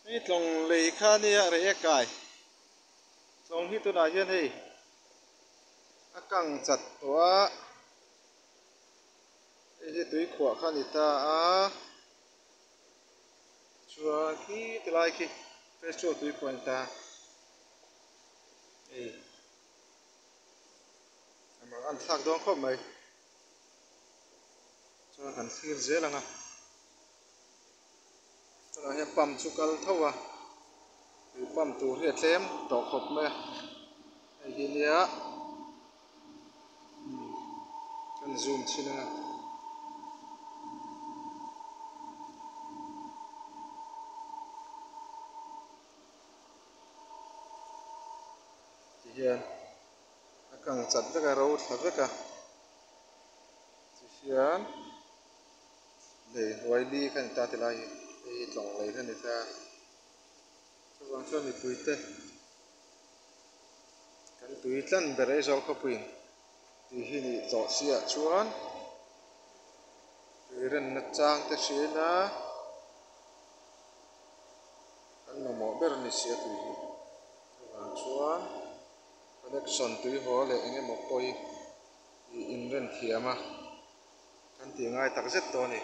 Hei tlawng lei kha nia rei a kai tlawng hi tunah hian hei a kang chat tawh a hei hi tui khuah kha a ni ta a chuan khi ti lai khi petrol tui khuah a ni ta hei a an thlak dawn khawp mai chuan kan thlir zel ang a. Tunah hian pump chu kal tho a tui pump tur hi a tlem tawh khawp mai a hei hi nia kan zoom chhin ang a. Tihian a kang chat vek a ro thla vek a tihian. Lei hnuai li kha a ni ta ti lai hi hei hi tlawng lei kha a ni ta chuvang chuan mipui te kan tui tlan ber Aizawl khawpuiin tih hi nih tawh si ah chuan tui renna chang te hriain a kan mamawh ber a ni si a tui hi chuvang chuan connection tui haw leh eng emaw pawh hi ih inren thiam a. Kan tih ngai tak zet tawh a ni.